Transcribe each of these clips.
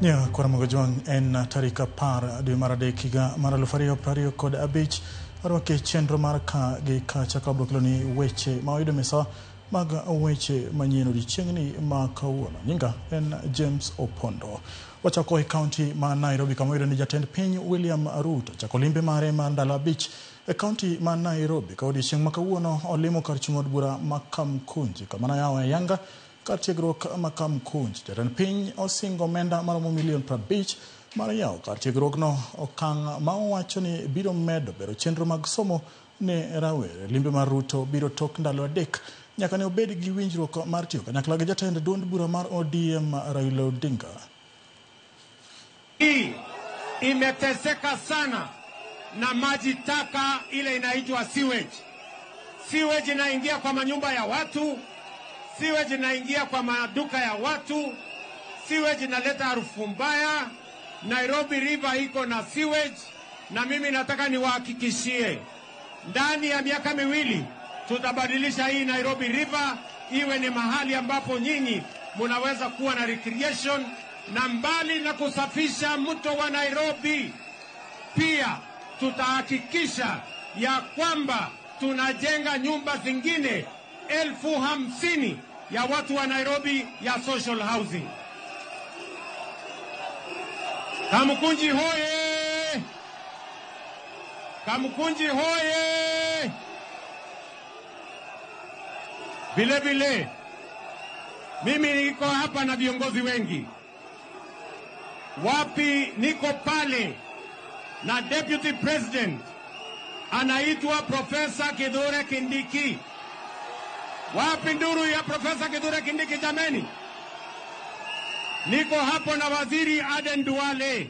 Nya Jwang' en tarik 10 dwe mar 3 higa mar 2025. Arwake chenro mar ka gi kacha ka wabiro keloni weche ma wayudo e mesa mag weche manyien odiechieng'ni ma kawuono. Nyinga en James Opondo. Wachako e kaunti ma Nairobi kama wayudo ni jatend piny William Ruto chako limbe mare mar ndalo 5 e kaunti ma Nairobi ka odiechieng' ma kawuono olimo kar chung' od bura ma Kamkunji kama noyawo e yanga kar tiegruok ma Kamkunji. Jatend piny osingo omenda maromo milion 50 mar yawo kar tiegruokno, okang' ma owacho ni biro medo bero chenro mag somo ne rawere. Limbe mar Ruto biro tok ndalo 3 nyaka ne obed gi winjruok mar tiyo kanyakla gi jatend duond bura mar ODM Raila Odinga. Hii imeteseka sana na maji taka ile inaitwa sewage. Sewage inaingia kwa manyumba ya watu, sewage inaingia kwa maduka ya watu, sewage inaleta harufu mbaya. Nairobi River iko na sewage, na mimi nataka niwahakikishie ndani ya miaka 2 tutabadilisha hii Nairobi River iwe ni mahali ambapo nyinyi munaweza kuwa na recreation, na mbali na kusafisha mto wa Nairobi, pia tutahakikisha ya kwamba tunajenga nyumba zingine 50,000 ya watu wa Nairobi ya social housing. Kamkunji hoye! Kamkunji hoye! Vile vile mimi niko hapa na viongozi wengi. Wapi niko pale na Deputy President anaitwa Profesa Kithure Kindiki. Wapi nduru ya Profesa Kithure Kindiki jameni? Niko hapo na Waziri Aden Duale.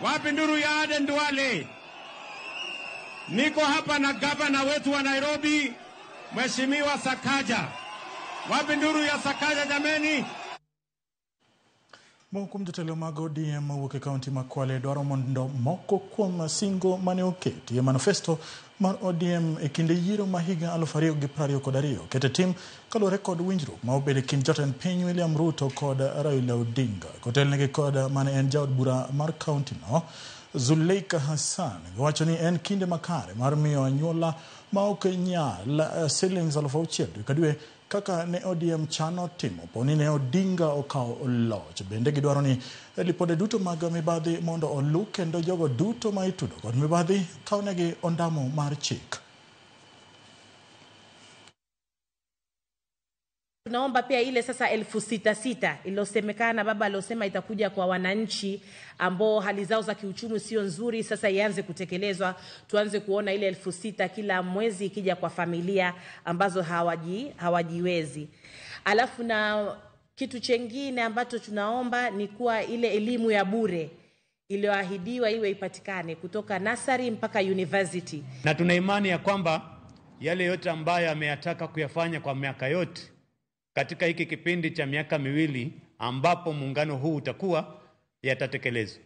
Wapi nduru ya Aden Duale? Niko hapa na gavana wetu wa Nairobi, Mheshimiwa Sakaja. Wapi nduru ya Sakaja jameni? Moko kuom jotelo mag ODM mawuok e kaunti ma Kwale dwaro mondo moko kuom singo mane oketi e manifesto mar ODM e kinde yiero ma higa 2022 oket e tim kaluwore kod winjruok ma obedo e kind jatend piny William Ruto kod Raila Odinga. Kotelnegi kod mane en jaod bura mar kaunti no, Zuleika Hassan, giwacho ni en kinde makare mar miyo anyuola ma ok nyal siling 6,000 dwe ka dwe kaka ne ODM chano timo poni ne Odinga okawo loch. Bende gidwaro ni lipode duto mag mibadhi mondo olu kendo jogo duto ma itudo kod mibadhi kawnegi ondamo mar chik. Tunaomba pia ile sasa 6,000 iliyosemekana baba aliyosema itakuja kwa wananchi ambao hali zao za kiuchumi sio nzuri, sasa ianze kutekelezwa. Tuanze kuona ile 6,000 kila mwezi ikija kwa familia ambazo hawajiwezi. Alafu na kitu chengine ambacho tunaomba ni kuwa ile elimu ya bure iliyoahidiwa iwe ipatikane kutoka nursery mpaka university. Na tuna imani ya kwamba yale yote ambayo ameyataka kuyafanya kwa miaka yote katika hiki kipindi cha miaka 2 ambapo muungano huu utakuwa, yatatekelezwa.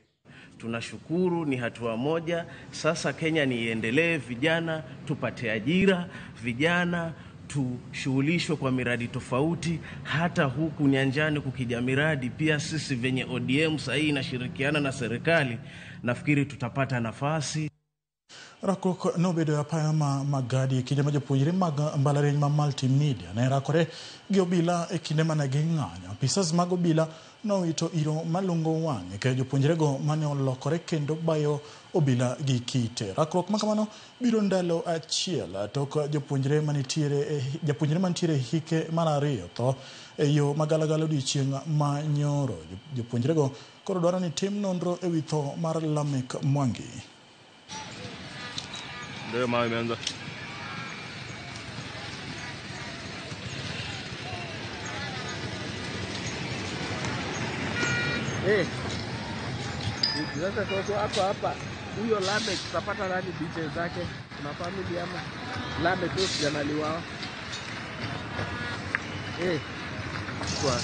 Tunashukuru, ni hatua moja. Sasa Kenya ni iendelee, vijana tupate ajira, vijana tushughulishwe kwa miradi tofauti. Hata huku nyanjani kukija miradi pia sisi venye ODM sahii inashirikiana na serikali, nafikiri tutapata nafasi. Rakruok nobedo e apaya ma Magadi e kinde ma jopuonjre mag mbalariany ma Multimedia ne rakore gi obila e kinde mane ging'anyo. Apisas mag obila nowito iro malungo wang' e keyo jopuonjrego mane olokore kendo bayo obila gi kite. Rakruok ma kamano biro ndalo achiel tok japuonjre mantiere hike mar 2 tho e yo magalagala odiechieng' ma nyoro. Jopuonjrego koro dwaro ni tim nonro ewi tho mar Lamek Mwangi. Ndio mawe imeanza. Sasa toto hapa hapa. Huyo Lamek tutapata nani details zake? Kuna family ama Lamek tu kijana aliuawa. Kwa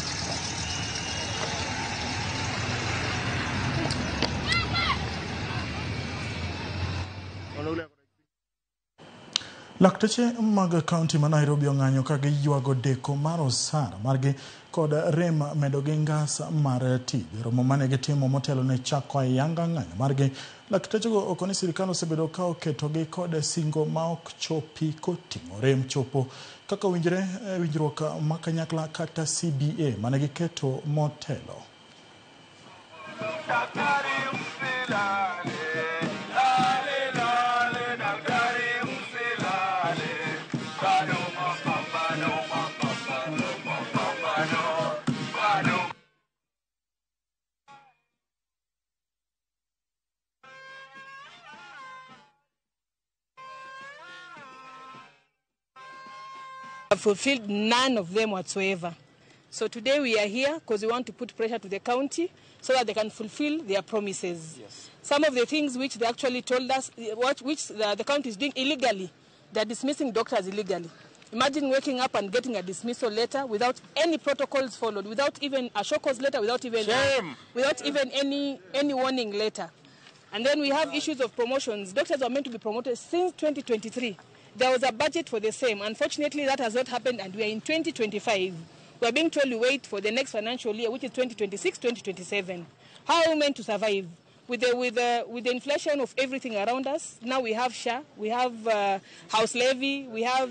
Lakteche mag kaunti ma Nairobi ong'anyo ka giywago deko mar osara margi kod rem medo gi ngas mar tij. Romo mane gitimo motelo ne chako ayanga ng'anyo margi, laktechego okoni sirikal osebedo ka oketogi kod singo ma ok chopi koting'o rem chopo kaka owinjore winjruok ma kanyakla kata CBA mane giketo motelo. Fulfilled none of them whatsoever. So today we are here because we want to put pressure to the county so that they can fulfill their promises. Yes. Some of the things which they actually told us, which the county is doing illegally, they are dismissing doctors illegally. Imagine waking up and getting a dismissal letter without any protocols followed, without even a show cause letter, without even, without even any warning letter. And then we have issues of promotions. Doctors were meant to be promoted since 2023. There was a budget for the same. Unfortunately, that has not happened, and we are in 2025. We are being told to wait for the next financial year, which is 2026, 2027. How are we meant to survive? With the inflation of everything around us, now we have SHA, we have house levy, we have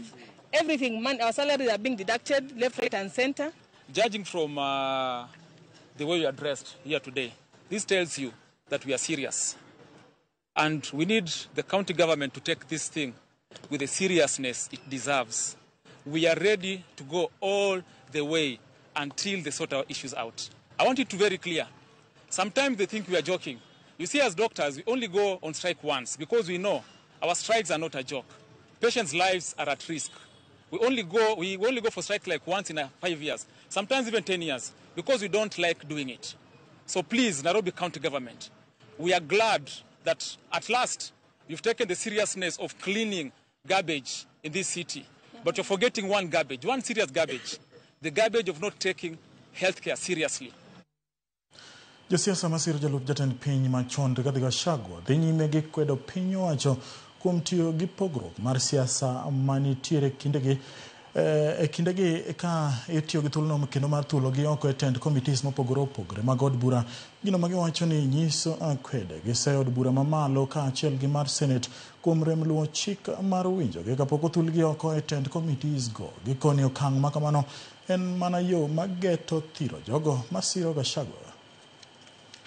everything. Our salaries are being deducted left, right, and center. Judging from the way we are dressed here today, this tells you that we are serious. And we need the county government to take this thing with the seriousness it deserves. We are ready to go all the way until they sort our issues out. I want it to be very clear. Sometimes they think we are joking. You see, as doctors, we only go on strike once because we know our strikes are not a joke. Patients' lives are at risk. We only go for strike like once in 5 years, sometimes even 10 years, because we don't like doing it. So please, Nairobi County Government, we are glad that at last you've taken the seriousness of cleaning garbage in this city. But you're forgetting one garbage, one serious garbage, the garbage of not taking healthcare seriously. Josiasa masiro jalup jatend piny machon Rigathi Gachagua dhi nyime gi kwedo piny owacho kuom tiyo gi pogruok mar siasa manitiere kindegi e kindegi ka itiyo gi thuolono kendo mar thuologi oko e tend committees mopogore opogore mag od bura. Gino ma giwacho ni nyiso akwede gi seyo od bura mamalo kaachiel gi mar Senate kuom rem luwo chik mar winjogi kapok othulgi oko e tend committees go. Gikoni okang' ma kamano en mana yo mageto thiro jogo masiro Gachagua.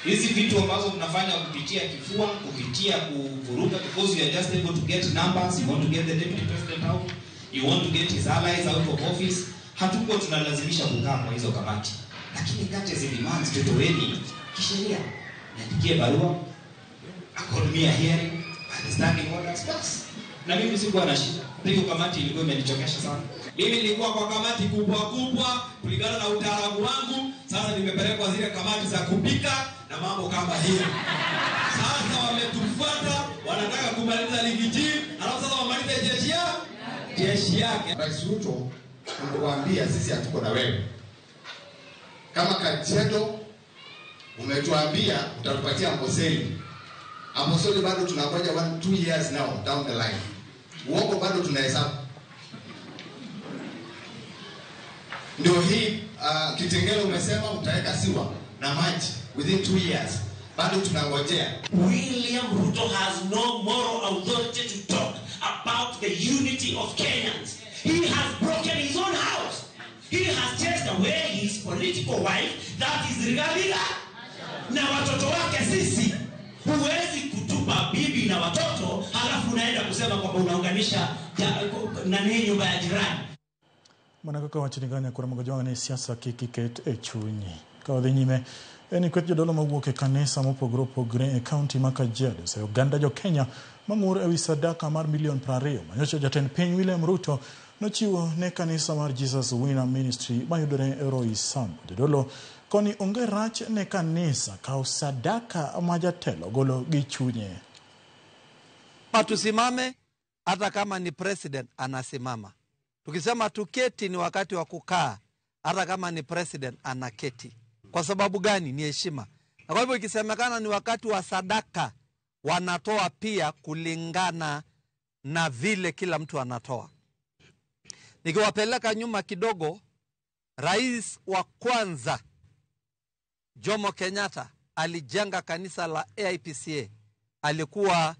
Hizi vitu ambazo mnafanya kupitia kifua, kupitia kuvuruga, because you are just able to get numbers, you want to get the deputy president out, you want to get his allies out of office. Hatuko tunalazimisha kukaa kwa hizo kamati. Lakini kati demands tutoweni kisheria. Niandikie barua, accord me a hearing, standing orders, bas. Na mimi sikuwa na shida. Hiyo kamati ilikuwa imenichokesha sana. Mimi nilikuwa kwa kamati kubwa kubwa kulingana na utaalamu wangu. Sasa nimepelekwa zile kamati za kupika na mambo kama hiyo. Sasa wametufuata, wanataka kumaliza ligi G, alafu sasa wamalize jeshi yake. Rais Ruto umetuambia sisi hatuko na wewe. Kama Kajiado umetuambia utatupatia Amboseli. Amboseli bado tunangoja 1-2 years now down the line. Uongo bado tunahesabu. Ndio hii Kitengela umesema utaweka siwa na maji within 2 years. Bado tunangojea. William Ruto has no moral authority to talk about the unity of Kenyans. He has broken his own house. He has chased away his political wife, that is Rigathi, na watoto wake sisi. Huwezi kutupa bibi na watoto halafu unaenda kusema kwamba unaunganisha nani nyumba ya jirani. Mana kaka wachni ganya kura mag ni siasa kik iket e chunyi. Ka wadhi nyime en kweth jodolo mawuok e kanisa mopogore opogore e kaunti ma Kajiado oseyo oganda jo Kenya mang'ur ewi sadaka mar milion 20 manyocha jatend piny William Ruto nochiwo ne kanisa mar Jesus Winner Ministry mayudore e Roysambu. Jodolo koni onge rach ne kanisa kawo sadaka ma jatelo golo gi chunye. Tusimame hata kama ni president anasimama. Tukisema tuketi ni wakati wa kukaa, hata kama ni president anaketi. Kwa sababu gani? Ni heshima. Na kwa hivyo ikisemekana ni wakati wa sadaka, wanatoa pia kulingana na vile kila mtu anatoa. Nikiwapeleka nyuma kidogo, rais wa kwanza Jomo Kenyatta alijenga kanisa la AIPCA, alikuwa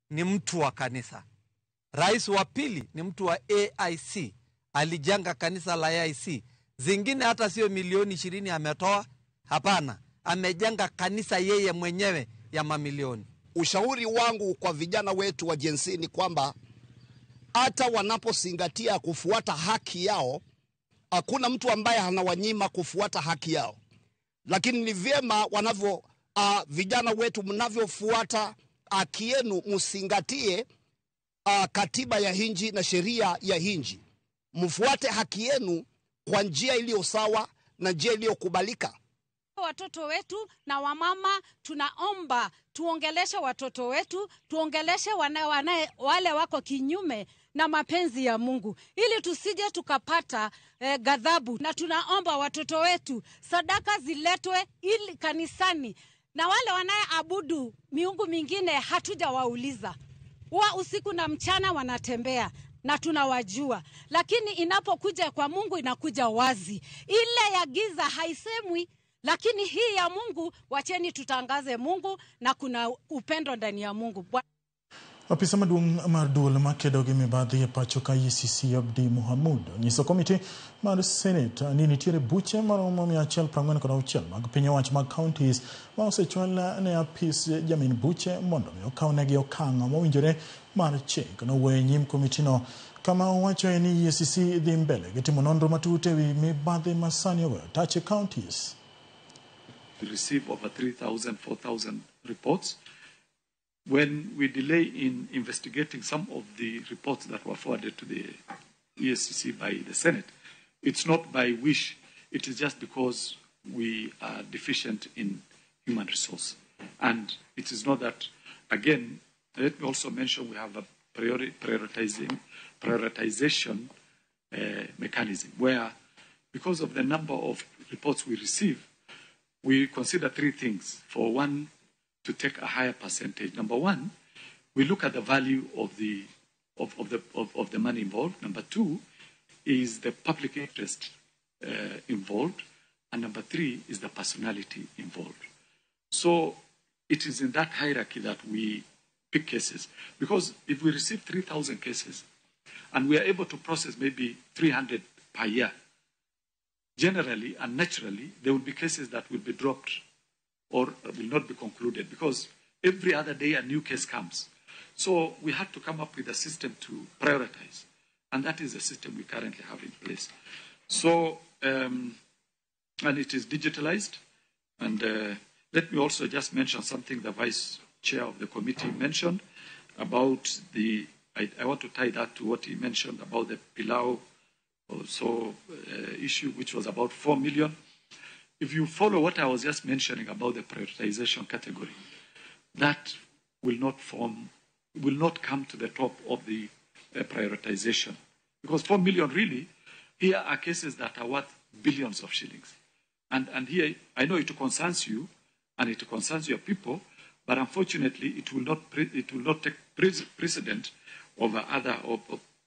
ni mtu wa kanisa. Rais wa pili ni mtu wa AIC, alijenga kanisa la AIC. Zingine hata sio milioni 20 ametoa, hapana, amejenga kanisa yeye mwenyewe ya mamilioni. Ushauri wangu kwa vijana wetu wa Gen Z ni kwamba hata wanapozingatia kufuata haki yao, hakuna mtu ambaye anawanyima kufuata haki yao, lakini ni vyema wanavyo vijana wetu mnavyofuata haki yenu, msingatie katiba ya hinji na sheria ya hinji, mfuate haki yenu kwa njia iliyo sawa na njia iliyokubalika. Watoto wetu na wamama, tunaomba tuongeleshe watoto wetu, tuongeleshe wale wako kinyume na mapenzi ya Mungu, ili tusije tukapata ghadhabu. Na tunaomba watoto wetu sadaka ziletwe ili kanisani, na wale wanayeabudu miungu mingine hatujawauliza. Wa usiku na mchana wanatembea na tunawajua, lakini inapokuja kwa Mungu inakuja wazi. Ile ya giza haisemwi, lakini hii ya Mungu wacheni tutangaze Mungu, na kuna upendo ndani ya Mungu. Apisa maduong' mar duol makedo gi mibadhi e pacho ka EACC Abdi Mohamud onyiso komiti mar Senate ni nitiere buche maromo 146 mag piny owacho mag counties ma osechwal ne apis jamin buche mondo mi okawnegi okang' mowinjore mar chik. Nowuoyo e nyim komitino kama owacho ni EACC dhi mbele gi timo nonro matut ewi mibadhi ma sani ogoyo tach e counties. We receive over 3,000, 4,000 reports. When we delay in investigating some of the reports that were forwarded to the EACC by the Senate, it's not by wish, it is just because we are deficient in human resource. And it is not that, again, let me also mention we have a prioritization mechanism where, because of the number of reports we receive, we consider three things. For one, to take a higher percentage. Number one, we look at the value of the money involved. Number two is the public interest involved, and number three is the personality involved. So it is in that hierarchy that we pick cases, because if we receive 3,000 cases and we are able to process maybe 300 per year, generally and naturally there will be cases that will be dropped or will not be concluded, because every other day a new case comes. So we had to come up with a system to prioritize, and that is the system we currently have in place. So, and it is digitalized. And let me also just mention something the vice chair of the committee mentioned about the, I want to tie that to what he mentioned about the Pilau also issue, which was about 4 million. If you follow what I was just mentioning about the prioritization category, that will not form, will not come to the top of the prioritization. Because 4 million really, here are cases that are worth billions of shillings. And here, I know it concerns you and it concerns your people, but unfortunately, it will not take precedent over other, or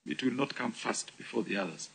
it will not come first before the others.